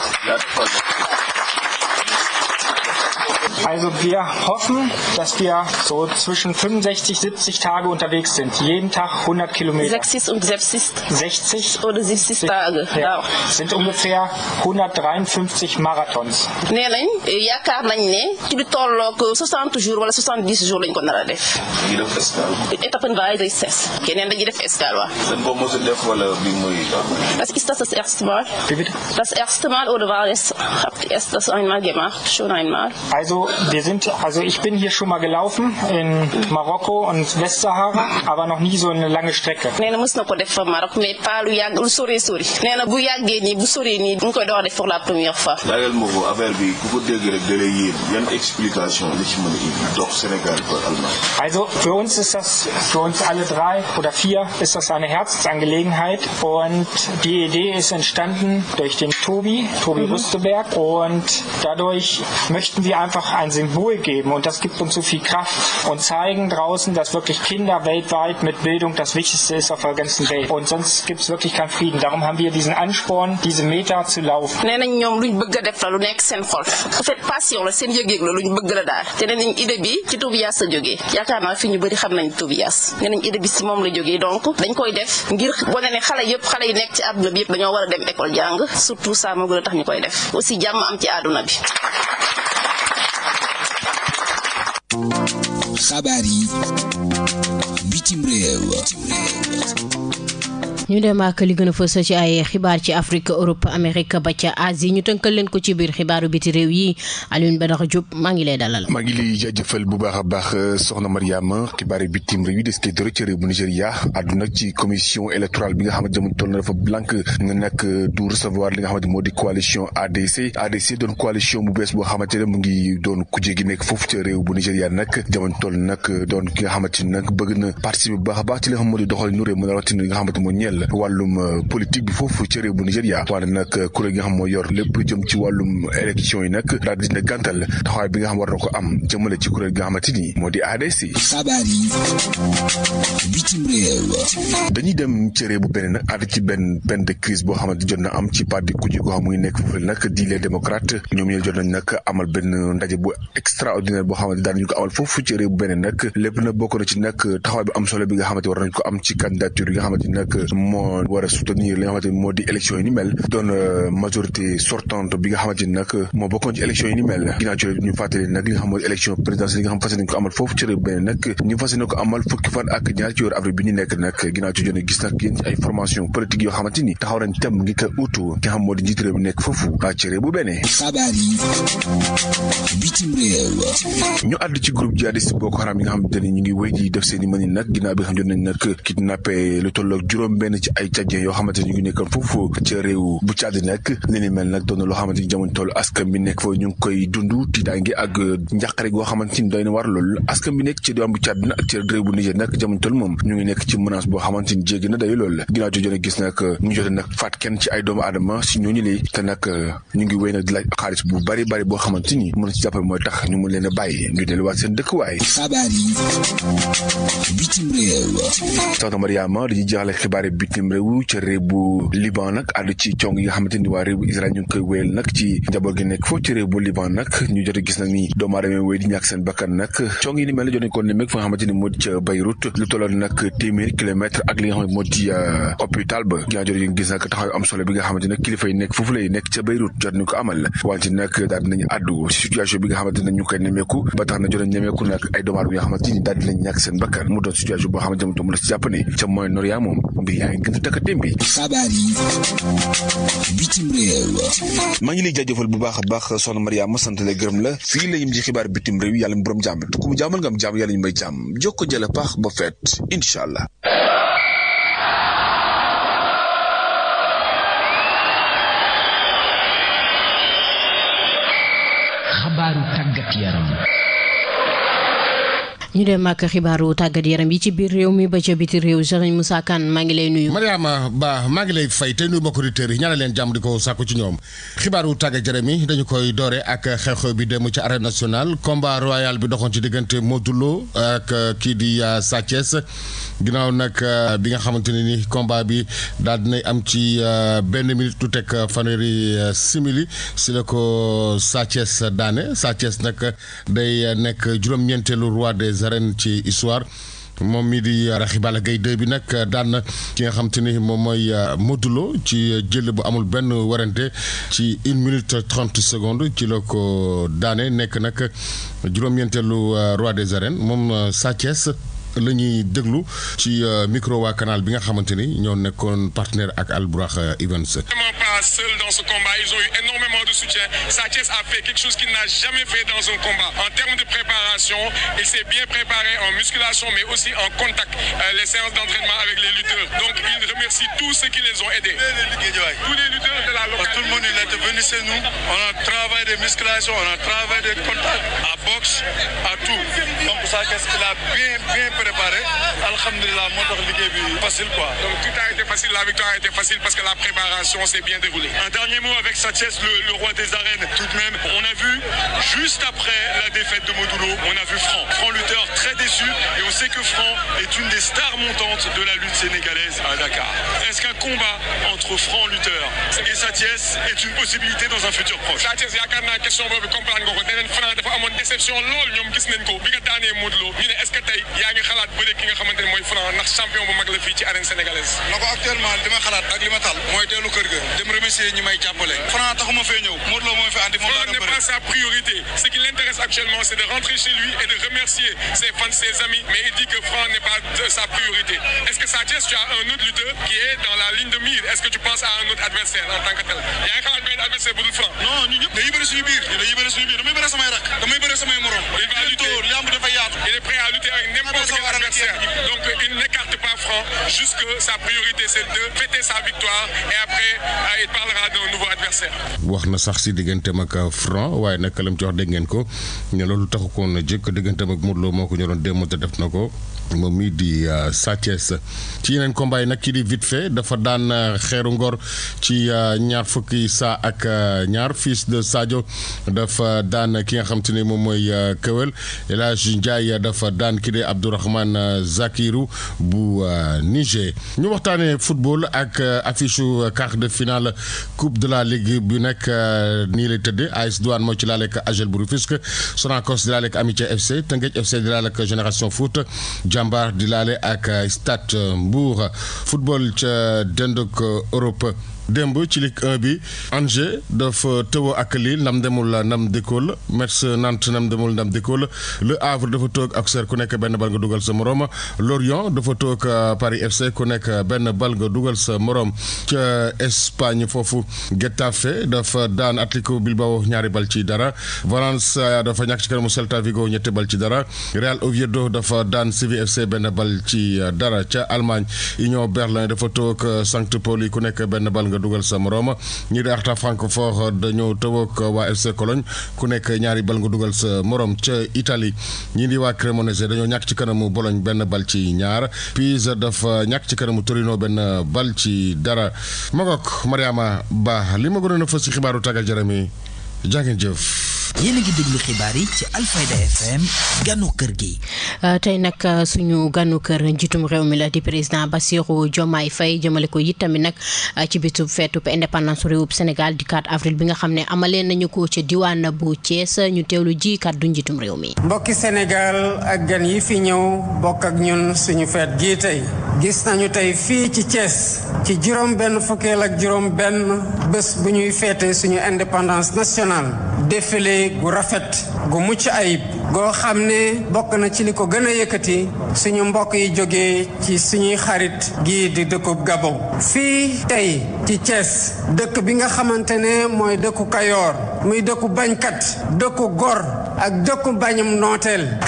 Also wir hoffen, dass wir so zwischen 65, 70 Tage unterwegs sind. Jeden Tag 100 Kilometer. 60 und 70. 60 oder 70 Tage. Ja. Sind ungefähr 153 Marathons. nee nañ yaakaar nañ ne ci lu tolloog 60 jours wala 70 jours lañ ko nar a def. ñu def escale. Etappenweise ist es. keneen dañuy def escale waa. dañ ko mos a def wala bi muy. Das ist das erste Mal. Wie bitte? Das erste Mal oder war es? Habt ihr erst das einmal gemacht? Schon einmal? Also ich bin hier schon mal gelaufen in Marokko und Westsahara, aber noch nie so eine lange Strecke. nee na mës na ko def fa Maroc mais pas lu yàgg lu sori nee na bu yàggee nii bu sori nii bu ñu koy doon def pour la première fois. laajal ma ko affaire bi ku ko dégg rek da lay yéem yan explication li ci mën a indi dox Sénégal ba Allemagne. Also für uns alle 3 oder 4 ist das eine Herzensangelegenheit und die Idee ist entstanden durch den Tobi Rüsteberg und dadurch möchten wir einfach ein Symbol geben und das gibt uns so viel Kraft und zeigen draußen, dass wirklich Kinder weltweit mit Bildung das Wichtigste ist auf der ganzen Welt und sonst gibt es wirklich keinen Frieden. Darum haben wir diesen Ansporn, diese Meter zu laufen. nee nañ ñoom luñ bëgg a def la lu nekk seen xol en fait passion la seen yëg-yëg la luñ bëgg la daal te nee nañ idée bi ci Tobias la jógee yaakaar naa fi ñu bëri xam nañ Tobias nee nañ idée bi si moom la jógee donc dañ koy def ngir wane ne xale yi nekk ci àdduna bi yëpp dañoo war a dem école jàng surtout ça moo gën a tax ñu koy def aussi jàmm am ci àdduna bi. xabaar yi bitim réew. ñu dem ak li gën a fës ci ay xibaar ci Afrique Europe Amérique ba ca Asie ñu tënkal leen ko ci biir xibaaru biti réew yi Alioune Badara Diop maa ngi lay dalal. maa ngi lay jaajëfal bu baax a baax soxna Mariama xibaari bitim réew yi des koy dore ci réew bu Nigéria àdduna ci commission électorale bi nga xamante jamono toll na dafa blanc nga nag du recevoir li nga xamante moo di coalition ADC doon coalition bu bees boo xamante ne mu ngi doon kujje gi nekk foofu ci réew bu Nigéria nag jamono toll nag doon ki nga xamante ni nag bëgg na participer bu baax a baax ci li nga xam moo di doxal nu réew mën a rawatina li nga xamante moo ñeel wàllum politique bi foofu ci réew bu Nigéria waaye nag kuréel gi nga xam moo yor lépp jëm ci wàllum élection yi nag daal dina gàntal taxawaay bi nga xam war na ko am jëmale ci kuréel gi nga xamante ni moo di ADC. xabaar yi bitim réew. dañuy dem ci réew bu benn nag àdd ci benn peine de crise boo xamante jot na am ci parti kujje goo xam mu ngi nekk foofu nag di les démocrates ñoom ñoo jot nañ nag amal benn ndaje bu extraordinaire boo xamante daan ñu ko amal foofu ci réew bu benn nag lépp nag bokk na ci nag taxawaay bi am solo bi nga xamante war nañ ko am ci candidature yi nga xamante nag moo war a soutenir li nga xamante ni moo di élection yi ni mel doon majorité sortante bi nga xamante ni nag moo bokkoon ci élection yi ni mel ginnaaw ci ñu fàttali nag li nga xam moo di élection présidentielle yi nga xam fas yéene ko amal foofu ci réew benn nag ñu fas yéene ko amal fukki fan ak ñaar ci weeru avril bi ñu nekk nag ginnaaw ci jone gis nag yéen ci ay formation politique yoo xamante ni taxaw nañ tem ngi ko utu ki nga xam moo di njiit réew bi nekk foofu ci réew bu benn xabaar yi bitim réew ñu àdd ci groupe jihadiste Boko Haram yi nga xamante ni ñu ngi wéy di def seen i mën nag ginnaaw bi nga xam jot nañ nag kidnappé lu tolloog juróom benn ci ay Tchadien yoo xamante ni ñu ngi nekkoon foofu ci réew bu Tchad nag li ni mel nag doon na loo xamante ni jamono toll askan bi nekk foofu ñu ngi koy dund tiitaange ak njàqare goo xamante ni doy na war lool askan bi nekk ci diwaan bu Tchad nag ak ci réew bu Niger nag jamono toll moom ñu ngi nekk ci menace boo xamante ni jéggi na day lool ginnaaw ci jone gis nag ñu ngi jote nag faat kenn ci ay doomu aadama si ñooñu lee te nag ñu ngi wéy nag di laaj xaalis bu bari boo xamante ni mën ci jàppale mooy tax ñu mën leen a bàyyi ñu delluwaat seen dëkkuwaay. xabaar yi bitim réew. soxna Mariama dañuy jeexale xibaar yi bitim réew ca réew bu Liban nag àddu ci cong yi nga xamante ni waa réew bu Israël ñu ngi koy wéyal nag ci njaboot gi nekk foofu ci réew bu Liban nag ñu jot a gis nag ni doomu aadama wéy di ñàkk seen bakkan nag cong yi ni mel ne jot nañ ko nemmeek fa nga xamante ni moo di ca Beyrouth lu tolloon nag téeméeri kilomètre ak li nga xam ne moo di hôpital ba ginnaaw jot gis nag taxaw am solo bi nga xamante ne kilifa yi nekk foofu lay nekk ca Beyrouth jot nañ ko amal wante nag daal dinañu àddu ci situation bi nga xamante ne ñu ngi koy nemmeeku ba tax na jot nañ nemmeeku nag ay doomu aadama yoo xamante ni daal dinañ ñàkk seen bakkan mu doon situation boo xamante ne mu la ci jàpp ne ca Moyen-Orient moom mbir yaa ngi gën a takk tembi. xabaar yi bitim réew. maa ngi lay jaajëfal bu baax a baax soxna Mariama sant la gërëm la fii la yëm ci xibaar bitim réew yàlla mu borom jàmm te ku mu jàmmal nga am jàmm yàlla ñu may jàmm jokko jëla paax ba feet incha allah. xabaaru tàggat yaram. ñu dem ak xibaaru tàggat yaram yi ci biir réew mi ba ca biti réew Serigne Moussa Kane maa ngi lay nuyu. Mariama Ba maa ngi lay fay te nuyu mbokki auditeurs yi ñaanal leen jàmm di ko sàkku ci ñoom xibaaru tàggat yaram yi dañu koy doore ak xew-xew bi dem ci arène nationale combat royal bi doxoon ci diggante Modou Lo ak kii di Sa Thiès ginnaaw nag bi nga xamante ne ni combat bi daal dinay am ci benn minute du teg fanweeri simili si la ko Sa Thiès daane Sa Thiès nag day nekk juróom-ñeenteelu roi des arènes ci histoire moom mii di Raxi Balla Gaye 2 bi nag daan ki nga xam te ni moom mooy Modou Lo ci jël bu amul benn warante ci 1 minute 30 secondes ci la ko daane nekk nag juróom-ñeenteelu roi des arènes moom Sa Thiès la ñuy déglu ci micro waa canal bi nga xamante ni ñoo nekkoon partenaire ak Albourakh Events. Vraiment pas seul dans ce combat, ils ont eu énormément de soutien. Sa Thiès a fait quelque chose qu'il n'a jamais fait dans un combat. En termes de préparation, il s'est bien préparé en musculation mais aussi en contact, les séances d'entraînement avec les lutteurs. Donc il remercie tous ceux qui les ont aidés. Tous les lutteurs de la localité. Tout le monde il est venu chez nous. On a travaillé de musculation, on a travaillé de contact, à boxe, à tout. Donc Sa Thiès il a bien préparé. Alhamdulillah, moo tax liggéey bi facile quoi. Donc tout a été facile, la victoire a été facile parce que la préparation s'est bien déroulée. Un dernier mot avec Sa Thiès, le roi des arènes. Tout de même, on a vu juste après la défaite de Modou Lo, on a vu Franc lutteur très déçu et on sait que Franc est une des stars montantes de la lutte sénégalaise à Dakar. Est-ce qu'un combat entre Franc lutteur et Sa Thiès est une possibilité dans un futur proche? Sa Thiès yaakaar naa question boobu comprendre nga ko deneen Franc dafa amoon déception lool ñoom gis nañ ko bi nga daanee Modou Lo ñu ne est-ce que tey yaa ngi xalaat bëre ki nga xamante ne mooy Franc ndax champion bu mag la fii ci arène sénégalaise. na ko actuellement li ma xalaat ak li ma tal mooy teelu kër ga dem remercier ñi may jàppale. Franc taxuma fee ñëw Modou Lo moo fi andi moom laa n'est pas sa priorité. Ce qui l'intéresse actuellement c'est de rentrer chez lui et de remercier ses fans, ses amis, mais il dit que Franc n'est pas sa priorité. Est-ce que Sa Thiès tu as un autre lutteur qui est dans la ligne de mire? Est-ce que tu penses à un autre adversaire en tant que tel? yaa ngi xalaat benn adversaire bu dul Franc? Non ñu ñëpp dañuy bëri suñu biir damay bëri samay rak damay bëri samay morom. Il va lutter, lamb dafa yaatu. Il est prêt à lutter avec n'importe quel adversaire. Donc il n'écarte pas Franc, juste que sa priorité c'est de fêter sa victoire et après il parlera d'un nouveau adversaire. wax na sax si digganteem ak Franc waaye nag lam ci wax dégg ngeen ko ne loolu taxu ko woon a jëkk digganteem ak Modou Lo moo ko ñoroon démb te def na ko moom mii di Sa Thiès ci yeneen combat yi nag kii di vite fait dafa daan xeeru ngor ci ñaar fukki saa ak ñaar fils de Sadio dafa daan ki nga xam te ne moom mooy Kewel El Hadj Ndiaye dafa daan kii di Abdourahmane Zakirou bu Niger. ñu waxtaanee football ak affiche quart de finale coupe de la ligue bu nekk nii lay tëddee AS Douane moo ci laaleeg AGEL bu Rufisque, Sonacos di laaleeg Amitié FC, Teungueth FC di laaleeg Génération Foot, Jambar di laale ak Stade Mbour. Football ca denduk Europe. démb ci Ligue 1 bi Angers dafa tëwoo ak Lille ndam demul ndam dikkool Metz Nantes ndam demul ndam dikkool Le Havre dafa toog ak Auxerre ku nekk benn bal nga dugal sa morom Lorient dafa toog Paris FC ku nekk benn bal nga dugal sa morom. ca Espagne foofu Getafe dafa daan Atlético Bilbao ñaari bal ci dara, Valencia dafa ñàkk ci kanamu Celta Vigo ñetti bal ci dara, Real Oviedo dafa daan Séville FC benn bal ci dara. ca Allemagne Union Berlin dafa toog St. Pauli ku nekk benn bal nga dugal sa morom. ñi di Eintracht Francfort dañoo tëwoog waa FC Cologne ku nekk ñaari bal nga dugal sa morom. ca Italie ñi di waa Cremonese dañoo ñàkk ci kanamu Bologne benn bal ci ñaar, Pise dafa ñàkk ci kanamu Torino benn bal ci dara. Magok Mariama Ba li ma gënoon a fës ci xibaaru tàggat yaram yi jàngeen jëf. yéen a ngi déglu xibaar yi ci Alfayda FM ganu kër gi. tey nag suñu ganu kër njiitum réew mi la di président Bassirou Diomaye Faye jëmale ko it tamit nag ci bisub feetub indépendance réewub Sénégal di 4 avril bi nga xam ne amaleen nañu ko ca diwaan bu Thiès ñu teewlu ji kàddu njiitum réew mi. mbokki Sénégal ak gan yi fi ñëw bokk ak ñun suñu feet gii tey gis nañu tey fii ci Thiès ci juróom benn fukkeel ak juróom benn bés bu ñuy feete suñu indépendance nationale défilé gu rafet gu mucc ayib goo xam ne bokk na ci li ko gën a yëkkati suñu mbokk yi jógee ci suñuy xarit gii di dëkkub Gabon. fii tey ci Thiès dëkk bi nga xamante ne mooy dëkku Kayoor muy dëkku bañkat dëkku gor ak dëkku bañum nooteel.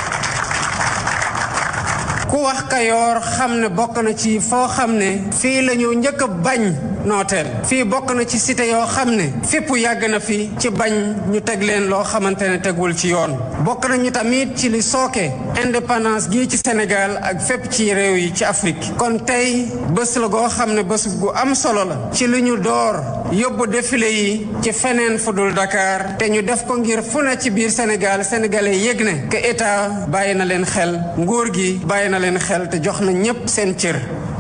ku wax Kayoor xam ne bokk na ci foo xam ne fii la ñu njëkk a bañ nooteel. fii bokk na ci cité yoo xam ne fépp yàgg na fi ci bañ ñu teg leen loo xamante ne tegul ci yoon. bokk nañu tamit ci li sooke indépendance gii ci Sénégal ak fépp ci réew yi ci Afrique. kon tey bés la goo xam ne bés gu am solo la ci li ñu door yóbbu défilé yi ci feneen fu dul Dakar te ñu def ko ngir fu ne ci biir Sénégal sénégalais yëg ne que état bàyyi na leen xel nguur gi bàyyi na leen xel te jox na ñépp seen cër.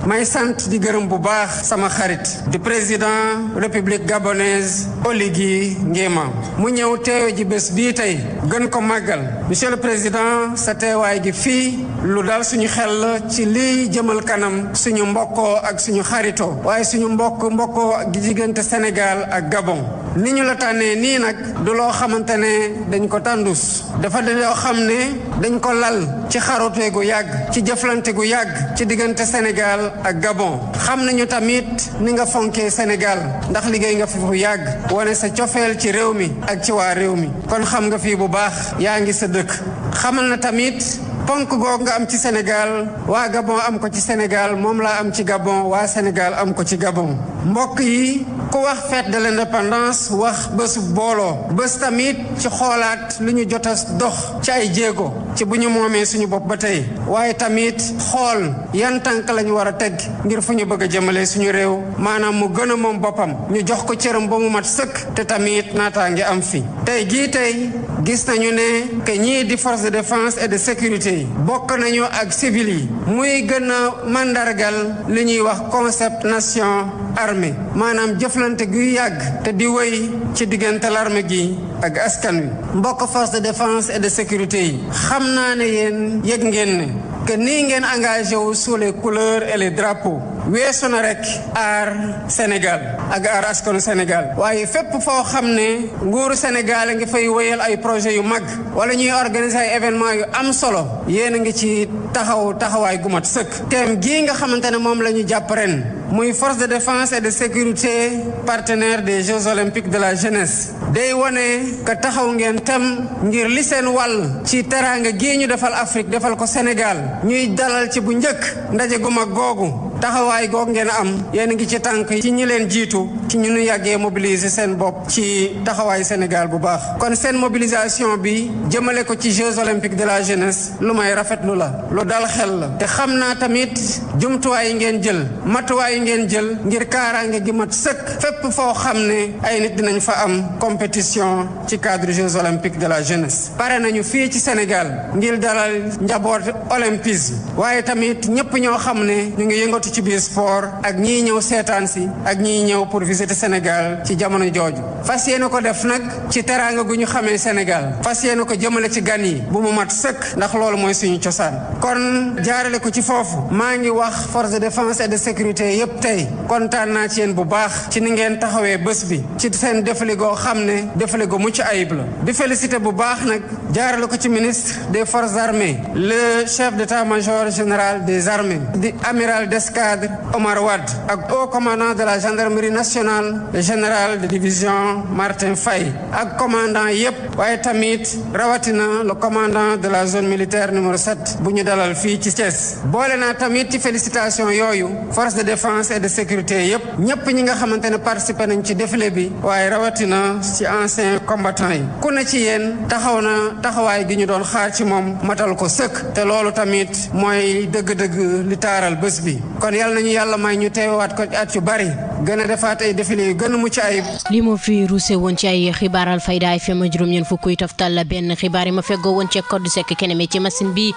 may sant di gërëm bu baax sama xarit di président république gabonaise Oligui Nguema mu ñëw teewe ji bés bii tey gën ko màggal. monsieur le président sa teewaay gi fii lu dal suñu xel ci liy jëmal kanam suñu mbokkoo ak suñu xaritoo waaye suñu mbokkoo gi diggante Sénégal ak Gabon. ni ñu la tànnee nii nag du loo xamante ne dañ ko tàndus dafa di loo xam ne dañ ko lal ci xarute gu yàgg ci jëflante gu yàgg ci diggante Sénégal ak Gabon. xam nañu tamit ni nga fonkee Sénégal ndax liggéey nga fi bu yàgg wane sa cofeel ci réew mi ak ci waa réew mi kon xam nga fii bu baax yaa ngi sa dëkk. xamal na tamit ponk googu nga am ci Sénégal waa Gabon am ko ci Sénégal moom laa am ci Gabon waa Sénégal am ko ci Gabon. mbokk yi ku wax fête de l'indépendance wax bésu booloo bés tamit ci xoolaat lu ñu jot a dox ci ay jéego ci bu ñu moomee suñu bopp ba tey waaye tamit xool yan tànk la ñu war a teg ngir fu ñu bëgg a jëmale suñu réew maanaam mu gën a moom boppam ñu jox ko cëram ba mu mat sëkk te tamit naataange am fi. tey jii tey gis nañu ne que ñii di force de défense et de sécurité yi bokk nañu ak civil yi muy gën a mandargal li ñuy wax concept nation armée maanaam jëflante guy yàgg te di wéy ci diggante l'armée gi ak askan wi. mbokk force de défense et de sécurité yi xam naa ne yéen yëg ngeen ne que nii ngeen engagé wu sous les couleurs et les drapeaux weesu na rek aar Sénégal ak aar askanu Sénégal waaye fépp foo xam ne nguuru Sénégal a ngi fay wéyal ay projets yu mag wala ñuy organiser ay événements yu am solo yéen a ngi ci taxawaay gu mat sëkk. thème gii nga xamante ne moom la ñu jàpp ren muy force de défense et de sécurité partenaire des Jeux olympiques de la jeunesse day wone que taxaw ngeen tem ngir li seen wàll ci teraanga gii ñu defal Afrique defal ko Sénégal ñuy dalal ci bu njëkk ndaje gu mag googu taxawaay googu ngeen am yéen a ngi ci tànk ci ñi leen jiitu ci ñu nu yàggee mobiliser seen bopp ci taxawaay Sénégal bu baax kon seen mobilisation bi jëmale ko ci Jeux olympiques de la jeunesse lu may rafetlu la lu dal xel la te xam naa tamit jumtuwaay yi ngeen jël matuwaay yi ngeen jël ngir kaaraange gi mat sëkk fépp foo xam ne ay nit dinañ fa am compétition ci cadre Jeux olympiques de la jeunesse pare nañu fii ci Sénégal ngir dalal njaboot olympisme waaye tamit ñëpp ñoo xam ne ñu ngi yëngatu ci biir sport ak ñii ñëw seetaan si ak ñii ñëw pour visiter Sénégal ci jamono jooju fas yéene ko def nag ci teraanga gu ñu xamee Sénégal fas yéene ko jëmale ci gan yi bu mu mat sëkk ndax loolu mooy suñu cosaan kon jaarale ko ci foofu maa ngi wax force de défense et de sécurité yépp tey kontaan naa ci yéen bu baax ci ni ngeen taxawee bés bi ci seen défilé goo xam ne défilé gu mucc ayib la di félicité bu baax nag jaarale ko ci ministre des forces armées le chef d'état-major général des armées di amiral d'escadre Omar Wade ak haut commandant de la gendarmerie nationale le général de division Martin Faye ak commandant yépp waaye tamit rawatina le commandant de la zone militaire numéro 7 bu ñu dalal fii ci Thiès boole naa tamit ci félicitation yooyu force de défense et de sécurité yépp ñépp ñi nga xamante ne participé nañ ci défilé bi waaye rawatina ci anciens combattants yi ku ne ci yéen taxaw na taxawaay gi ñu doon xaar ci moom matal ko sëkk te loolu tamit mooy dëgg-dëgg li taaral bés bi kon yàlla nañu yàlla may ñu teewaat ko at yu bari gën a defaat ay défilé yu gën a mucc ayib. li moo fi ruuse woon ci ay xibaar Alfayda FM juróom-ñeent fukk yu toftal benn xibaar yi ma feggoo woon ci code sec keneme ci machine bi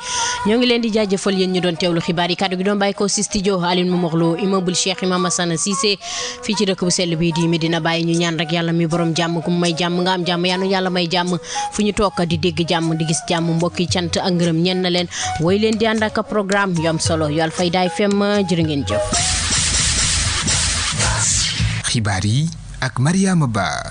ñoo ngi leen di jaajëfal yéen ñu doon teewlu xibaar yi kàddu gi doon bàyyi ko si studio Aline Momorlo immeuble Cheikh Imam Assane Cissé fii ci dëkk bu sell bii di Medina Baye ñu ñaan rek yàlla mi borom jàmm ku may jàmm nga am jàmm yàlla may jàmm fu ñu toog di dégg jàmm di gis jàmm mbokk yi cant ak ngërëm ñen na leen woy leen di ànd ak programme yu am solo yu Alfayda FM jërë ngeen jëf. xibaar yi ak Mariama Ba.